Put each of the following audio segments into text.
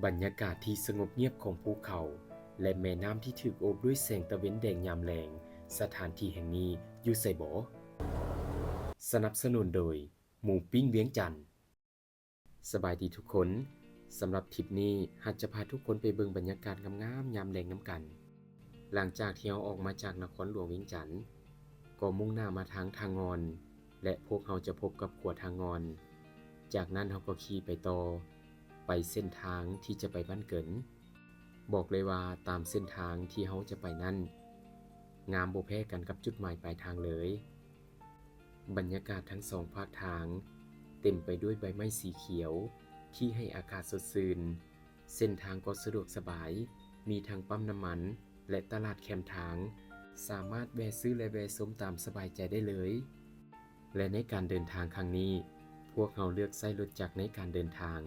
ບັນຍາກາດທີ່ສະຫງົບງຽບຂອງພູເຂົາ ແລະ ແມ່ນ້ຳທີ່ຖືກໂອບດ້ວຍແສງຕາເວັນແດງຍາມແລງ, ສະຖານທີ່ແຫ່ງນີ້ຢູ່ໃສບໍ? ສະໜັບສະໜູນໂດຍ ໝູປີ້ງວຽງຈັນ. ສະບາຍດີທຸກຄົນ, ສຳລັບທຣິບນີ້ ຮັກຈະພາທຸກຄົນໄປເບິ່ງບັນຍາກາດງາມໆຍາມແລງນຳກັນ. ຫຼັງຈາກທີ່ເຮົາອອກມາຈາກນະຄອນຫຼວງວຽງຈັນ ກໍມຸ່ງໜ້າມາທາງທ່າງ່ອນ ແລະ ພວກເຮົາຈະພົບກັບຂົວທ່າງ່ອນ. ຈາກນັ້ນເຮົາກໍຂີ່ໄປຕໍ່ ໄປເສັ້ນທາງທີ່ຈະໄປບ້ານເກີນ. ບອກເລີຍວ່າຕາມເສັ້ນທາງທີ່ເຮົາຈະໄປນັ້ນ ງາມບໍ່ແພ້ກັນກັບຈຸດໝາຍປາຍທາງເລີຍ. ບັນຍາກາດທັງສອງຟາກທາງເຕັມໄປດ້ວຍໃບໄມ້ສີຂຽວທີ່ໃຫ້ອາກາດສົດຊື່ນ. ເສັ້ນທາງກໍສະດວກສະບາຍ, ມີທັງປ້ຳນ້ຳມັນ ແລະ ຕະຫຼາດແຄມທາງ, ສາມາດແວ່ຊື້ ແລະ ແວ່ຊົມຕາມສະບາຍໃຈໄດ້ເລີຍ. ແລະ ໃນການເດີນທາງຄັ້ງນີ້, ພວກເຮົາເລືອກໃຊ້ລົດຈັກໃນການເດີນທາງ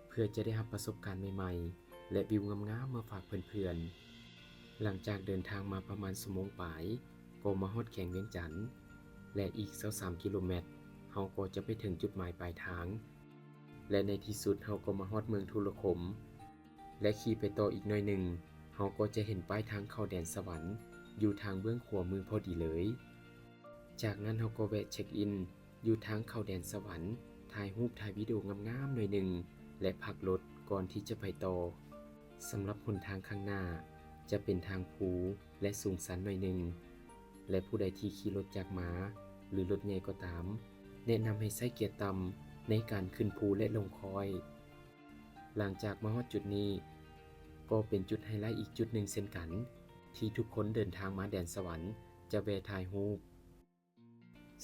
ເພື່ອຈະໄດ້ຮັບປະສົບການໃໝ່ໆ ແລະ ວິວງາມໆມາຝາກເພື່ອນໆ. ຫຼັງຈາກເດີນທາງມາປະມານຊົ່ວໂມງປາຍ, ກໍມາຮອດແຂວງວຽງຈັນ ແລະ ອີກຊາວສາມກິໂລແມັດ, ເຮົາກໍຈະໄປເຖິງຈຸດໝາຍປາຍທາງ ແລະ ໃນທີ່ສຸດເຮົາກໍມາຮອດເມືອງທຸລະຄົມ ແລະ ຂີ່ໄປຕໍ່ອີກໜ້ອຍໜຶ່ງ, ເຮົາກໍຈະເຫັນປ້າຍທາງເຂົ້າແດນສະຫວັນຢູ່ທາງເບື້ອງຂວາມືພໍດີເລີຍ. ຈາກນັ້ນເຮົາກໍແວະເຊັກອິນຢູ່ທາງເຂົ້າແດນສະຫວັນ, ຖ່າຍຮູບຖ່າຍວິດີໂອງາມໆໜ້ອຍໜຶ່ງ ແລະ ພັກລົດກ່ອນທີ່ຈະໄປຕໍ່. ສຳລັບຫົນທາງຂ້າງໜ້າຈະເປັນທາງພູ ແລະ ສູງຊັນໜ້ອຍໜຶ່ງ ແລະ ຜູ້ໃດທີ່ຂີ່ລົດຈັກມາ ຫຼື ລົດໃຫຍ່ກໍຕາມ, ແນະນຳໃຫ້ໃຊ້ເກຍຕ່ຳໃນການຂຶ້ນພູ ແລະ ລົງຄ້ອຍ. ຫຼັງຈາກມາຮອດຈຸດນີ້, ກໍເປັນຈຸດໄຮໄລອີກຈຸດໜຶ່ງເຊັ່ນກັນ ທີ່ທຸກຄົນເດີນທາງມາແດນສະຫວັນຈະແວ່ຖ່າຍຮູບ.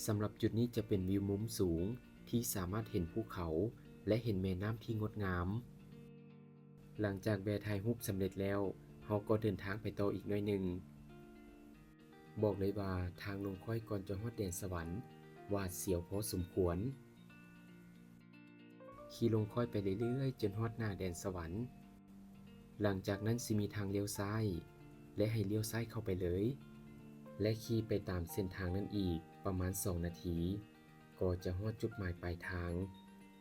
ສຳລັບຈຸດນີ້ຈະເປັນວິວມຸມສູງທີ່ສາມາດເຫັນພູເຂົາ ແລະ ເຫັນແມ່ນ້ຳທີ່ງົດງາມ. ຫຼັງຈາກແວ່ຖ່າຍຮູບສຳເລັດແລ້ວ, ເຮົາກໍເດີນທາງໄປຕໍ່ອີກໜ້ອຍໜຶ່ງ. ບອກເລີຍວ່າທາງລົງຄ້ອຍກ່ອນຈະຮອດແດນສະຫວັນຫວາດສຽວພໍສົມຄວນ. ຂີ່ລົງຄ້ອຍໄປເລື້ອຍໆຈົນຮອດໜ້າແດນສະຫວັນ. ຫຼັງຈາກນັ້ນຊິມີທາງລ້ຽວຊ້າຍ ແລະ ໃຫ້ລ້ຽວຊ້າຍເຂົ້າໄປເລີຍ ແລະ ຂີ່ໄປຕາມເສັ້ນທາງນັ້ນອີກປະມານສອງນາທີ ກໍຈະຮອດຈຸດໝາຍປາຍທາງ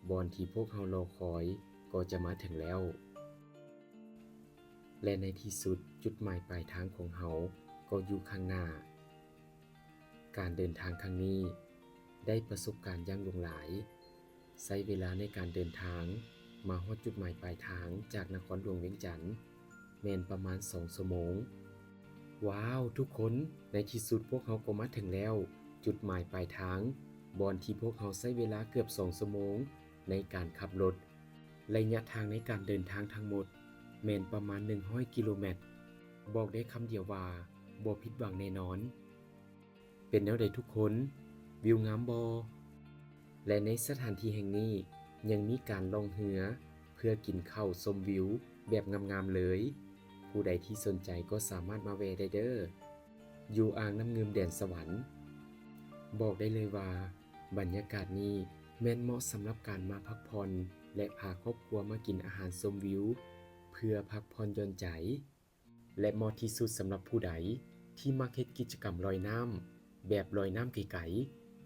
ບ່ອນທີ່ພວກເຮົາລໍຄອຍກໍຈະມາເຖິງແລ້ວ ແລະ ໃນທີ່ສຸດຈຸດໝາຍປາຍທາງຂອງເຮົາກໍຢູ່ຂ້າງໜ້າ. ການເດີນທາງຄັ້ງນີ້ໄດ້ປະສົບການຢ່າງຫຼວງຫຼາຍ. ໃຊ້ເວລາໃນການເດີນທາງມາຮອດຈຸດໝາຍປາຍທາງຈາກນະຄອນຫຼວງວຽງຈັນແມ່ນປະມານສອງຊົ່ວໂມງ. ວ້າວ ທຸກຄົນ, ໃນທີ່ສຸດພວກເຮົາກໍມາເຖິງແລ້ວ, ຈຸດໝາຍປາຍທາງ, ບ່ອນທີ່ພວກເຮົາໃຊ້ເວລາເກືອບສອງຊົ່ວໂມງໃນການຂັບລົດ. ໄລຍະທາງໃນການເດີນທາງທັງໝົດແມ່ນປະມານໜຶ່ງຮ້ອຍກິໂລແມັດ. ບອກໄດ້ຄຳດຽວວ່າບໍ່ຜິດຫວັງແນ່ນອນ. ເປັນແນວໃດທຸກຄົນ? ວິວງາມບໍ່? ແລະ ໃນສະຖານທີ່ແຫ່ງນີ້ຍັງມີການລ່ອງເຮືອເພື່ອກິນເຂົ້າຊົມວິວແບບງາມໆເລີຍ. ຜູ້ໃດທີ່ສົນໃຈກໍສາມາດມາແວ່ໄດ້ເດີ ຢູ່ອ່າງນ້ຳງື່ມແດນສະຫວັນ. ບອກໄດ້ເລີຍວ່າບັນຍາກາດນີ້ແມ່ນເໝາະສຳລັບການມາພັກຜ່ອນ ແລະ ພາຄອບຄົວມາກິນອາຫານຊົມວິວ ເພື່ອພັກຜ່ອນຢ່ອນໃຈ. ແລະ ເໝາະທີ່ສຸດສຳລັບຜູ້ໃດທີ່ມັກເຮັດກິດຈະກຳລອຍນ້ຳ ແບບລອຍນ້ຳໄກ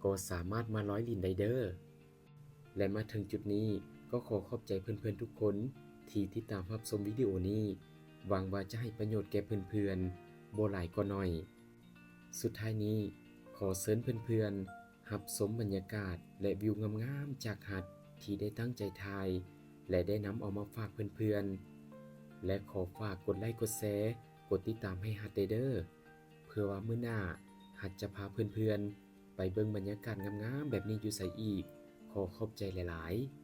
ໆ ກໍສາມາດມາລອຍຫຼິ້ນໄດ້ເດີ້. ແລະ ມາເຖິງຈຸດນີ້ກໍຂໍຂອບໃຈເພື່ອນໆທຸກຄົນທີ່ຕິດຕາມຮັບຊົມວິດີໂອນີ້. ຫວັງວ່າຈະໃຫ້ປະໂຫຍດແກ່ເພື່ອນໆ ບໍ່ຫຼາຍກໍໜ້ອຍ. ສຸດທ້າຍນີ້ ຂໍເຊີນເພື່ອນໆ ຮັບຊົມບັນຍາກາດ ແລະ ວິວງາມໆຈາກຮັດທີ່ໄດ້ຕັ້ງໃຈຖ່າຍ ແລະ ໄດ້ນຳເອົາມາຝາກເພື່ອນໆ ແລະ ຂໍຝາກກົດໄລກົດແຊ ກົດຕິດຕາມໃຫ້ຮັດແດ່ເດີ້ ເພື່ອວ່າມື້ໜ້າຮັດຈະພາເພື່ອນໆໄປເບິ່ງບັນຍາກາດງາມໆແບບນີ້ຢູ່ໃສອີກ. ຂໍຂອບໃຈຫຼາຍໆ.